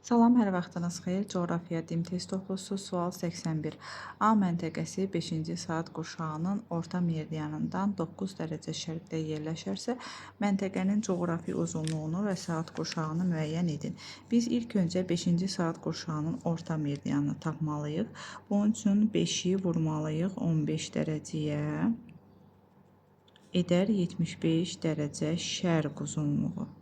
Salam, hər vaxtınız xeyir. Coğrafiya DİM test toplusu sual 81. A məntəqəsi 5-ci saat qurşağının orta meridianından 9 dərəcə şərqdə yerləşərsə, məntəqənin coğrafi uzunluğunu və saat qurşağını müəyyən edin. Biz ilk öncə 5-ci saat qurşağının orta meridianını tapmalıyıq. Bunun üçün 5-i vurmalıyıq 15 dərəcəyə. Edər 75 dərəcə şərq uzunluğu.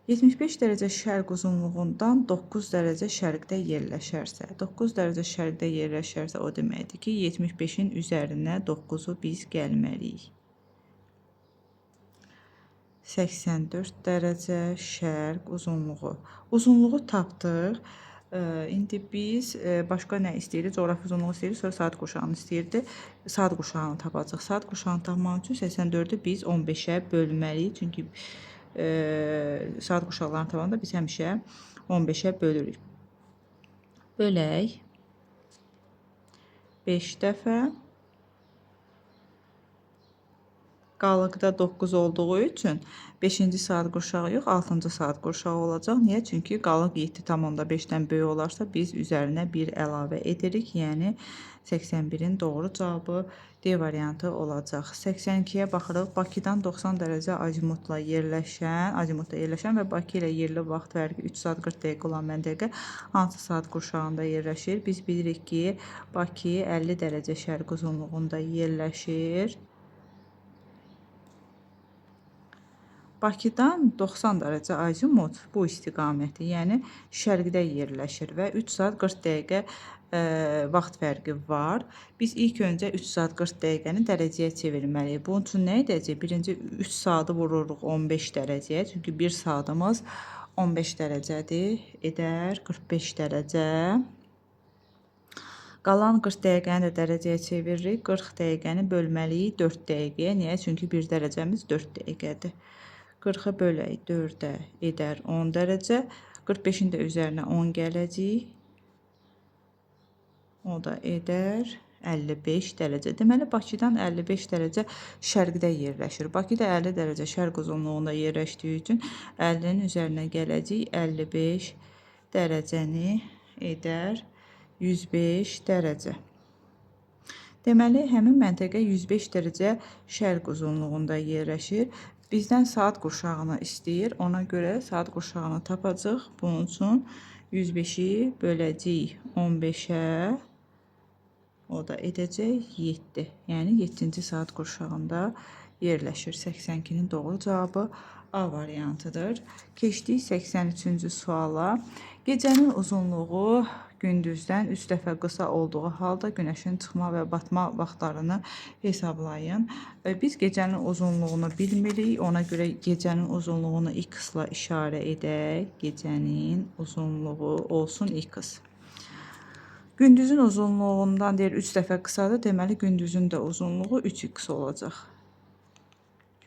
75 dərəcə şərq uzunluğundan 9 dərəcə şərqdə yerləşərsə, 9 dərəcə şərqdə yerləşərsə o deməkdir ki, 75-in üzərinə 9-u biz gəlməliyik. 84 dərəcə şərq uzunluğu. Uzunluğu tapdıq. İndi biz başqa nə istəyirik? Coğrafi uzunluğu istəyirik, sonra saat qurşağını istəyirdi. Saat qurşağını tapacaq. Saat qurşağını tapmaq üçün 84-ü biz 15-ə bölməliyik. Çünki saat qurşaqlarını tapanda biz həmişə 15-ə bölürük. Bölək 5 dəfə. Qalıqda 9 olduğu üçün 5-ci saat qurşağı yox, 6-cı saat qurşağı olacaq. Niyə? Çünki qalıq 7,5-dən böyük olarsa biz üzərinə 1 əlavə edirik. Yəni 81-in doğru cavabı D variantı olacaq. 82-yə baxırıq. Bakıdan 90 dərəcə azimutla yerləşən və Bakı ilə yerli vaxt fərqi 3 saat 40 dəqiqə olan məntəqə hansı saat qurşağında yerləşir? Biz bilirik ki, Bakı 50 dərəcə şərq uzunluğunda yerləşir. Bakıdan 90 dərəcə azimut bu istiqaməti, yəni şərqdə yerləşir və 3 saat 40 dəqiqə vaxt fərqi var. Biz ilk öncə 3 saat 40 dəqiqəni dərəcəyə çevirməliyik. Bunun üçün nə edəcəyik? Birinci 3 saatı vururuq 15 dərəcəyə. Çünki 1 saatımız 15 dərəcədir. Edər 45 dərəcə. Qalan 40 dəqiqəni də dərəcəyə çeviririk. 40 dəqiqəni bölməliyik 4 dəqiqəyə. Niyə? Çünki 1 dərəcəmiz 4 dəqiqədir. 40-ı bölək 4-ə edər 10 dərəcə. 45-in də üzərinə 10 gələcək. O da edər 55 dərəcə. Deməli, Bakıdan 55 dərəcə şərqdə yerləşir. Bakı da 50 dərəcə şərq uzunluğunda yerləşdiyi üçün 50-nin üzərinə gələcək 55 dərəcəni edər 105 dərəcə. Deməli, həmin məntəqə 105 dərəcə şərq uzunluğunda yerləşir. Bizdən saat qurşağını istəyir. Ona görə saat qurşağını tapacaq. Bunun üçün 105-i böləcəyik 15-ə. O da edəcək 7. Yəni 7-ci saat qurşağında yerləşir. 82-nin doğru cavabı A variantıdır. Keçdik 83-cü suala. Gecənin uzunluğu gündüzdən 3 dəfə qısa olduğu halda günəşin çıxma və batma vaxtlarını hesablayın. Biz gecənin uzunluğunu bilmirik. Ona görə gecənin uzunluğunu x ilə işarə edək. Gecənin uzunluğu olsun x. Gündüzün uzunluğundan deyir 3 dəfə qısadır. Deməli, gündüzün də uzunluğu 3x olacaq.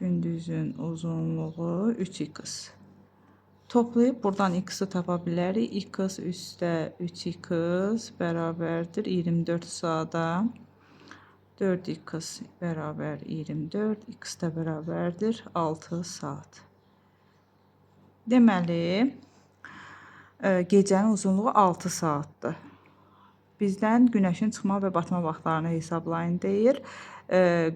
Gündüzün uzunluğu 3x. Toplayıb buradan x-i tapa bilərik. X üstə 3x bərabərdir 24 saata. 4x bərabər 24, x də bərabərdir 6 saat. Deməli, gecənin uzunluğu 6 saatdır. Bizdən günəşin çıxma və batma vaxtlarını hesablayın deyir.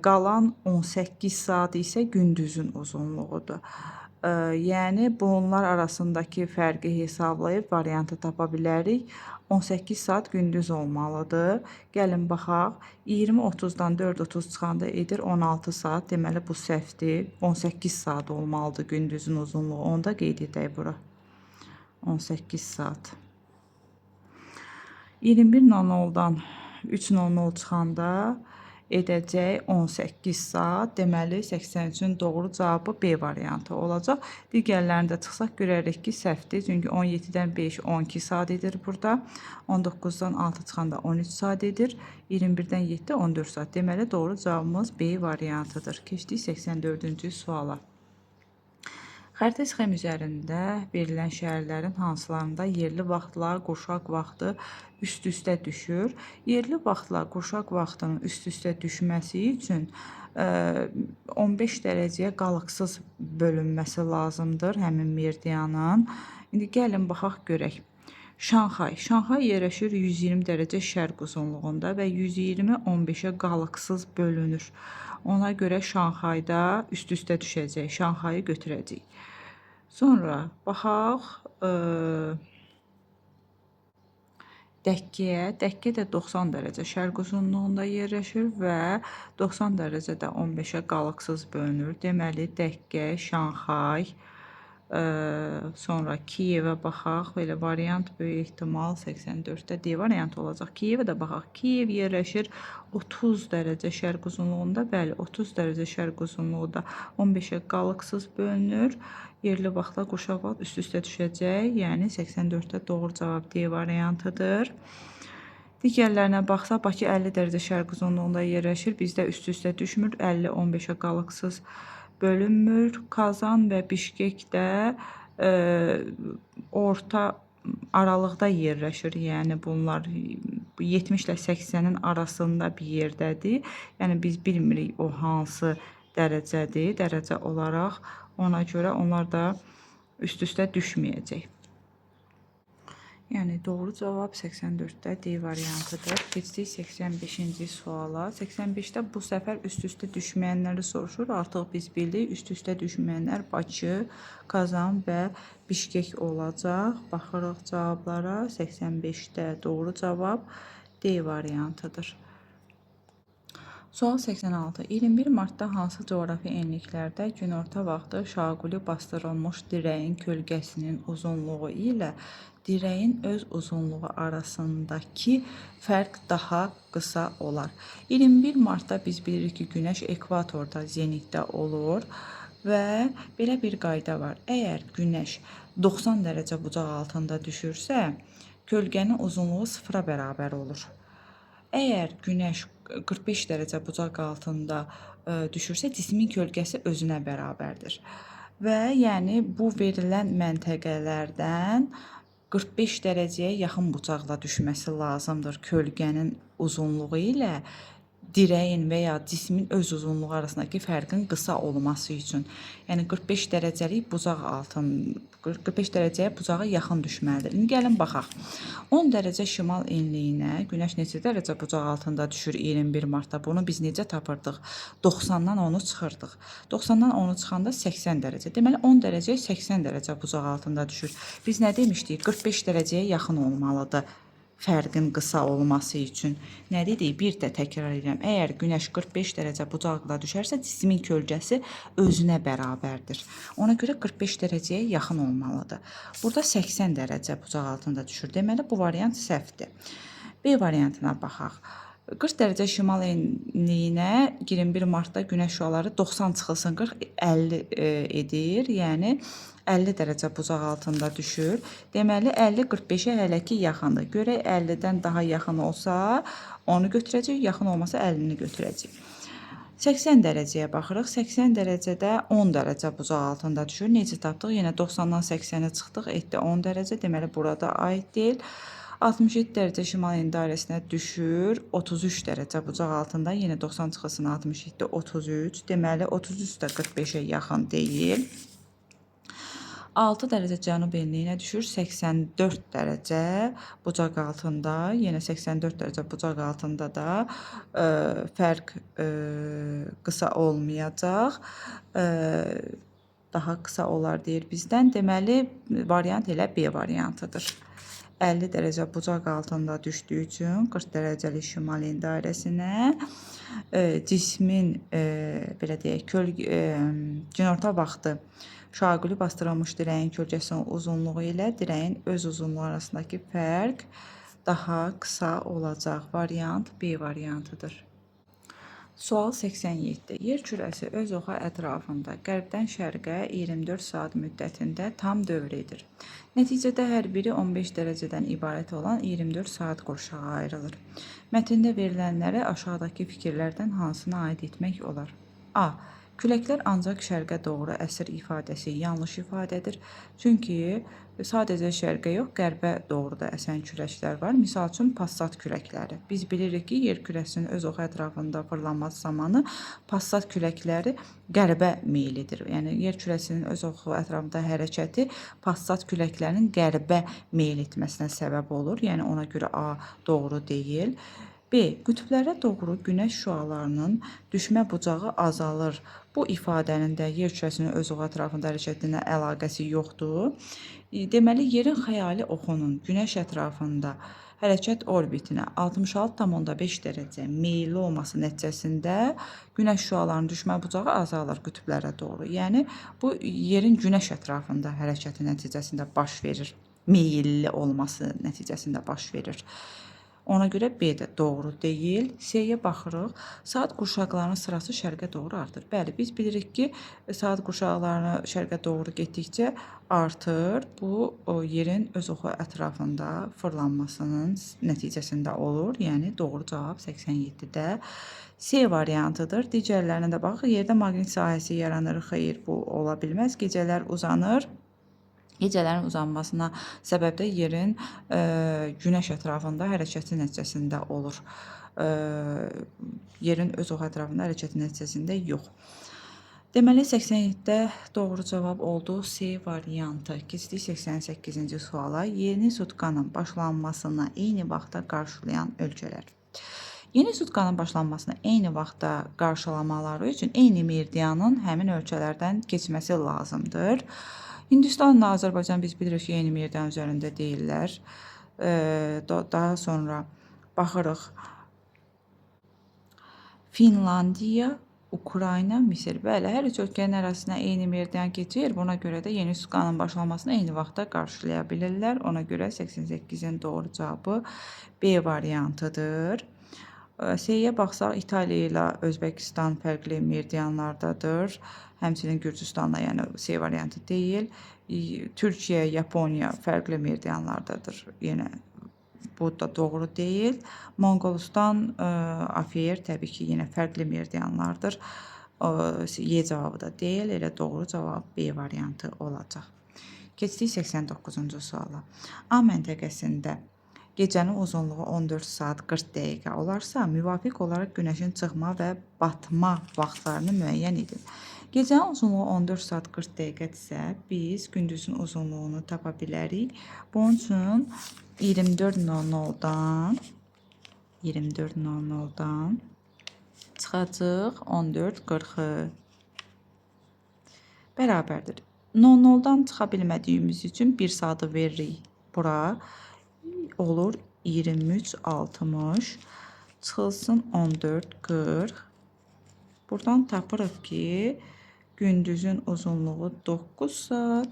Qalan 18 saat isə gündüzün uzunluğudur. Yəni bunlar arasındakı fərqi hesablayıb variantı tapa bilərik. 18 saat gündüz olmalıdır. Gəlin baxaq. 20:30-dan 4:30 çıxanda edir 16 saat. Deməli bu səhvdir. 18 saat olmalıdır gündüzün uzunluğu. Onu da qeyd edək bura. 18 saat. 21:00-dan 3:00 çıxanda edəcək 18 saat. Deməli, 83-ün doğru cavabı B variantı olacaq. Digərlərini də çıxsaq görərik ki, səhvdir. Çünki 17-dən 5, 12 saat edir burada. 19-dan 6 çıxanda 13 saat edir. 21-dən 7, 14 saat. Deməli, doğru cavabımız B variantıdır. Keçdik 84-cü suala. Xəritə sxem üzərində verilən şəhərlərin hansılarında yerli vaxtla qurşaq vaxtı üst-üstə düşür? Yerli vaxtla qurşaq vaxtının üst-üstə düşməsi üçün 15 dərəcəyə qalıqsız bölünməsi lazımdır həmin meridianın. İndi gəlin baxaq görək. Şanxay. Şanxay yerləşir 120 dərəcə şərq uzunluğunda və 120 15-ə qalıqsız bölünür. Ona görə Şanxayda üst-üstə düşəcək. Şanxayı götürəcəyik. Sonra baxaq Dəkkəyə. Dəkkə də 90 dərəcə şərq uzunluğunda yerləşir və 90 dərəcədə 15-ə qalıqsız bölünür. Deməli, Dəkkə, Şanxay, sonra Kiyevə baxaq. Belə variant böyük ehtimal 84-də D variantı olacaq. Kiyevə də baxaq. Kiyev yerləşir 30 dərəcə şərq uzunluğunda. Bəli, 30 dərəcə şərq uzunluğu da 15-ə qalıqsız bölünür. Yerli vaxtla qurşaq vaxt üst-üstə düşəcək. Yəni 84-də doğru cavab D variantıdır. Digərlərinə baxsaq, Bakı 50 dərəcə şərq uzunluğunda yerləşir. Bizdə üst-üstə düşmür. 50 15-ə qalıqsız bölünmür. Kazan və Bişkek də orta aralıqda yerləşir. Yəni bunlar 70 ilə 80-in arasında bir yerdədir. Yəni biz bilmirik o hansı dərəcədir, dərəcə olaraq. Ona görə onlar da üst-üstə düşməyəcək. Yəni doğru cavab 84-də D variantıdır. Keçdik 85-ci suala. 85-də bu səfər üst-üstə düşməyənləri soruşur. Artıq biz bildik, üst-üstə düşməyənlər Bakı, Kazan və Bişkek olacaq. Baxırıq cavablara. 85-də doğru cavab D variantıdır. Sual 86. 21 Martda hansı coğrafi enliklərdə günorta vaxtı şaquli bastırılmış dirəyin kölgəsinin uzunluğu ilə dirəyin öz uzunluğu arasındakı fərq daha qısa olar? 21 Martda biz bilirik ki, günəş ekvatorda, zenitdə olur və belə bir qayda var. Əgər günəş 90 dərəcə bucaq altında düşürsə, kölgənin uzunluğu sıfıra bərabər olur. Əgər günəş 45 dərəcə bucaq altında düşürsə, cismin kölgəsi özünə bərabərdir. Və yəni bu verilən məntəqələrdən 45 dərəcəyə yaxın bucaqla düşməsi lazımdır kölgənin uzunluğu ilə dirəyin və ya cismin öz uzunluğu arasındakı fərqin qısa olması üçün. Yəni 45 dərəcəlik bucaq altın 45 dərəcəyə bucağa yaxın düşməlidir. İndi gəlin baxaq. 10 dərəcə şimal enliyinə günəş neçə dərəcə bucaq altında düşür 21 Martda? Bunu biz necə tapırdıq? 90-dan 10-u çıxırdıq. 90-dan 10-u çıxanda 80 dərəcə. Deməli 10 dərəcəyə 80 dərəcə bucaq altında düşür. Biz nə demişdik? 45 dərəcəyə yaxın olmalıdır fərqin qısa olması üçün. Nə dedik? Bir də təkrar edirəm. Əgər günəş 45 dərəcə bucaqla düşərsə, cismin kölgəsi özünə bərabərdir. Ona görə 45 dərəcəyə yaxın olmalıdır. Burada 80 dərəcə bucaq altında düşür. Deməli, bu variant səhvdir. B variantına baxaq. 40 dərəcə şimal enliyinə 21 Martda günəş şüaları 90 çıxılsın 40 50 edir. Yəni 50 dərəcə bucaq altında düşür. Deməli 50 45-ə hələ ki yaxındır. Görək 50-dən daha yaxın olsa onu götürəcək, yaxın olmasa 50-ni götürəcək. 80 dərəcəyə baxırıq. 80 dərəcədə 10 dərəcə bucaq altında düşür. Necə tapdıq? Yenə 90-dan 80-ə çıxdıq, etdi 10 dərəcə. Deməli burada aid deyil. 67 dərəcə şimal en dairəsinə düşür. 33 dərəcə bucaq altında. Yenə 90 çıxılsın 67, 33. Deməli 33 də 45-ə yaxın deyil. 6 dərəcə cənub enliyinə düşür. 84 dərəcə bucaq altında. Yenə 84 dərəcə bucaq altında da fərq qısa olmayacaq. Daha qısa olar deyir bizdən. Deməli variant elə B variantıdır. 50 dərəcə bucaq altında düşdüyü üçün 40 dərəcəlik şimal en dairəsinə cismin belə deyək, günorta vaxtı şaquli bastırılmış dirəyin kölgəsinin uzunluğu ilə dirəyin öz uzunluğu arasındakı fərq daha qısa olacaq. Variant B variantıdır. Sual 87. Yer kürəsi öz oxu ətrafında qərbdən şərqə 24 saat müddətində tam dövr edir. Nəticədə hər biri 15 dərəcədən ibarət olan 24 saat qurşağı ayrılır. Mətndə verilənləri aşağıdakı fikirlərdən hansına aid etmək olar? A. Küləklər ancaq şərqə doğru əsir ifadəsi yanlış ifadədir. Çünki sadəcə şərqə yox, qərbə doğru da əsən küləklər var. Misal üçün, passat küləkləri. Biz bilirik ki, yer kürəsinin öz oxu ətrafında fırlanması zamanı passat küləkləri qərbə meyil edir. Yəni, yer kürəsinin öz oxu ətrafında hərəkəti passat küləklərinin qərbə meyil etməsinə səbəb olur. Yəni, ona görə A doğru deyil. B. Qütblərə doğru günəş şüalarının düşmə bucağı azalır. Bu ifadənin də yer kürəsinin öz oxu ətrafında hərəkətinə əlaqəsi yoxdur. Deməli, yerin xəyali oxunun günəş ətrafında hərəkət orbitinə 66,5 dərəcə meyilli olması nəticəsində günəş şüalarının düşmə bucağı azalır qütblərə doğru. Yəni, bu yerin günəş ətrafında hərəkəti nəticəsində baş verir. Meyilli olması nəticəsində baş verir. Ona görə B də doğru deyil. C-yə baxırıq. Saat qurşaqlarının sırası şərqə doğru artır. Bəli, biz bilirik ki, saat qurşaqlarını şərqə doğru getdikcə artır. Bu, o yerin öz oxu ətrafında fırlanmasının nəticəsində olur. Yəni, doğru cavab 87-də C variantıdır. Digərlərinə də baxırıq. Yerdə maqnit sahəsi yaranır. Xeyr, bu ola bilməz. Gecələr uzanır. Gecələrin uzanmasına səbəb də yerin günəş ətrafında hərəkəti nəticəsində olur. Yerin öz oxu ətrafında hərəkəti nəticəsində yox. Deməli, 87-də doğru cavab oldu C variantı. Keçdik 88-ci suala. Yeni sutkanın başlanmasına eyni vaxtda qarşılayan ölkələr. Yeni sutkanın başlanmasına eyni vaxtda qarşılamaları üçün eyni meridianın həmin ölkələrdən keçməsi lazımdır. Hindistanla Azərbaycan biz bilirik ki, eyni meridian üzərində deyirlər. Daha sonra baxırıq. Finlandiya, Ukrayna, Misir. Bəli, hər üç ölkənin arasına eyni meridian keçir. Buna görə də yeni sutkanın başlanmasını eyni vaxtda qarşılaya bilirlər. Ona görə 88-in doğru cavabı B variantıdır. C-yə baxsaq, İtaliya ilə Özbəkistan fərqli meridianlardadır. Həmçinin Gürcüstanla, yəni C variantı deyil. Türkiyə, Yaponiya fərqli meridianlardadır. Yenə bu da doğru deyil. Monqolistan, AFR təbii ki, yenə fərqli meridianlardır. Y cavabı da deyil. Elə doğru cavab B variantı olacaq. Keçdik 89-cu suala. A məntəqəsində gecənin uzunluğu 14 saat 40 dəqiqə olarsa, müvafiq olaraq günəşin çıxma və batma vaxtlarını müəyyən edin. Gecənin uzunluğu 14 saat 40 dəqiqədirsə, biz gündüzün uzunluğunu tapa bilərik. Bunun üçün 24:00-dan 24:00-dan çıxacaq 14:40-ı bərabərdir. 00-dan çıxa bilmədiyimiz üçün 1 saatı veririk bura. Olur 23:60, çıxılsın 14:40. Buradan tapırıq ki, gündüzün uzunluğu 9 saat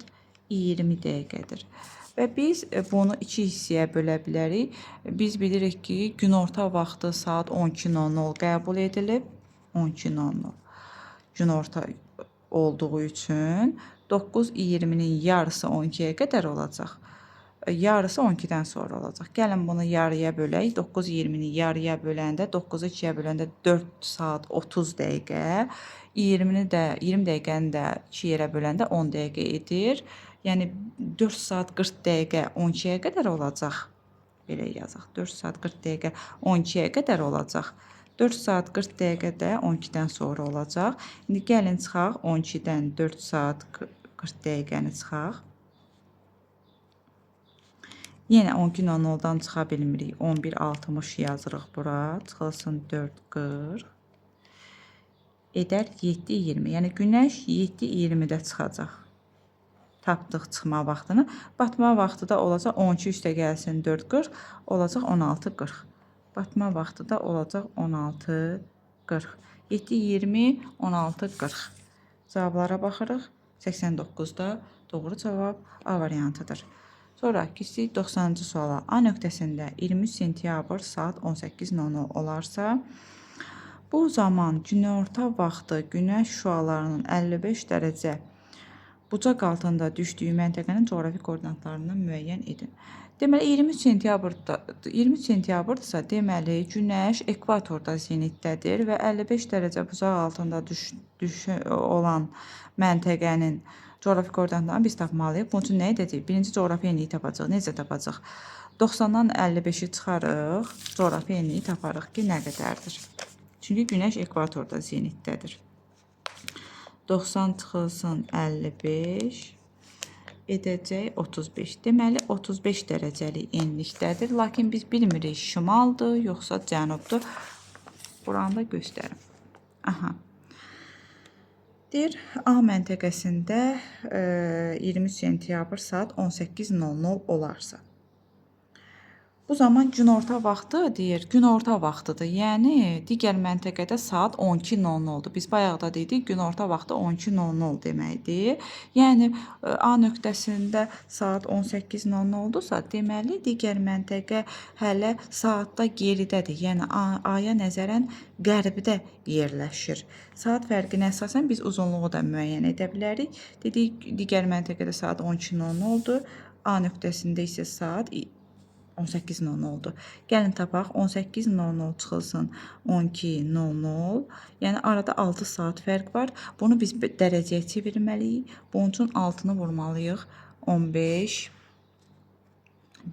20 dəqiqədir. Və biz bunu iki hissəyə bölə bilərik. Biz bilirik ki, günorta vaxtı saat 12:00 qəbul edilib. 12:00 günorta olduğu üçün 9:20-nin yarısı 12-yə qədər olacaq. Yarısı 12-dən sonra olacaq. Gəlin bunu yarıya bölək. 9:20-ni yarıya böləndə, 9-u 2-yə böləndə 4 saat 30 dəqiqə, 20-ni də 20 dəqiqəni də 2 yerə böləndə 10 dəqiqə edir. Yəni 4 saat 40 dəqiqə 12-yə qədər olacaq. Belə yazaq. 4 saat 40 dəqiqə 12-yə qədər olacaq. 4 saat 40 dəqiqə də 12-dən sonra olacaq. İndi gəlin çıxaq 12-dən 4 saat 40 dəqiqəni çıxaq. Yenə 12:00-dan çıxa bilmirik. 11:60 yazırıq bura. Çıxılsın 4:40. Edər 7:20. Yəni günəş 7:20-də çıxacaq. Tapdıq çıxma vaxtını. Batma vaxtı da olacaq 12 üstə gəlsin 4:40, olacaq 16:40. Batma vaxtı da olacaq 16:40. 7:20, 16:40. Cavablara baxırıq. 89-da doğru cavab A variantıdır. Sonra keçdik 90-cı suala. A nöqtəsində 23 sentyabr saat 18:00 olarsa, bu zaman günorta vaxtı günəş şüalarının 55 dərəcə Bucaq altında düşdüyü məntəqənin coğrafi koordinatlarını müəyyən edin. Deməli 23 sentyabrda 23 sentyabrdısa, deməli Günəş ekvatorda zenitdədir və 55 dərəcə bucaq altında olan məntəqənin coğrafi koordinatlarını biz tapmalıyıq. Bunun üçün nə edəcəyik? Birinci coğrafi enliyi tapacağıq. Necə tapacağıq? 90-dan 55-i çıxarıq, coğrafi enliyi taparıq ki, nə qədərdir? Çünki Günəş ekvatorda zenitdədir. 90 çıxılsın 55 edəcək 35. Deməli 35 dərəcəlik enlikdədir. Lakin biz bilmirik şimaldır yoxsa cənubdur. Buranı da göstərim. Aha. Deyir, A məntəqəsində 23 sentyabr saat 18:00 olarsa. Bu zaman günorta vaxtı deyir, günorta vaxtıdır. Yəni digər məntəqədə saat 12:00-dur. Biz bayaq da dedik, günorta vaxtı 12:00 deməkdir. Yəni A nöqtəsində saat 18:00-dursa, deməli digər məntəqə hələ saatda geridədir. Yəni A-ya nəzərən qərbdə yerləşir. Saat fərqinə əsasən biz uzunluğu da müəyyən edə bilərik. Dedik, digər məntəqədə saat 12:00-dur. A nöqtəsində isə saat 18:00-dur. Gəlin tapaq. 18:00 çıxılsın 12:00. Yəni arada 6 saat fərq var. Bunu biz dərəcəyə çevirməliyik. Bunun üçün 6-nı vurmalıyıq. 15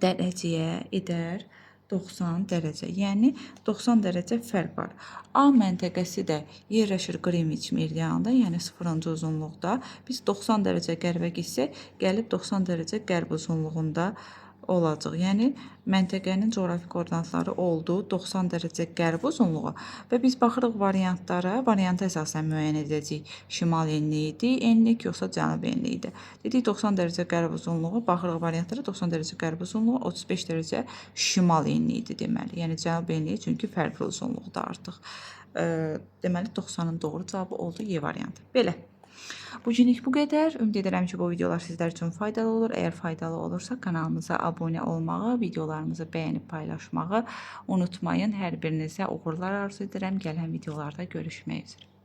dərəcəyə edər 90 dərəcə. Yəni 90 dərəcə fərq var. A məntəqəsi də yerləşir Greenwich meridianında, yəni 0-cı uzunluqda. Biz 90 dərəcə qərbə getsək, gəlib 90 dərəcə qərb uzunluğunda olacaq. Yəni məntəqənin coğrafi koordinatları oldu 90 dərəcə qərb uzunluğu və biz baxırıq variantlara. Varianta əsasən müəyyən edəcəyik. Şimal enliyidir, enlik yoxsa cənub enliyidir. Dedik 90 dərəcə qərb uzunluğu, baxırıq variantlara 90 dərəcə qərb uzunluğu, 35 dərəcə şimal enliyidir deməli. Yəni cənub enliyi çünki fərqli uzunluqda artıq. Deməli 90-ın doğru cavabı oldu Y variantı. Belə. Bugünlük bu qədər. Ümid edirəm ki, bu videolar sizlər üçün faydalı olur. Əgər faydalı olursa kanalımıza abunə olmağı, videolarımızı bəyənib paylaşmağı unutmayın. Hər birinizə uğurlar arzu edirəm. Gələn videolarda görüşmək üzrə.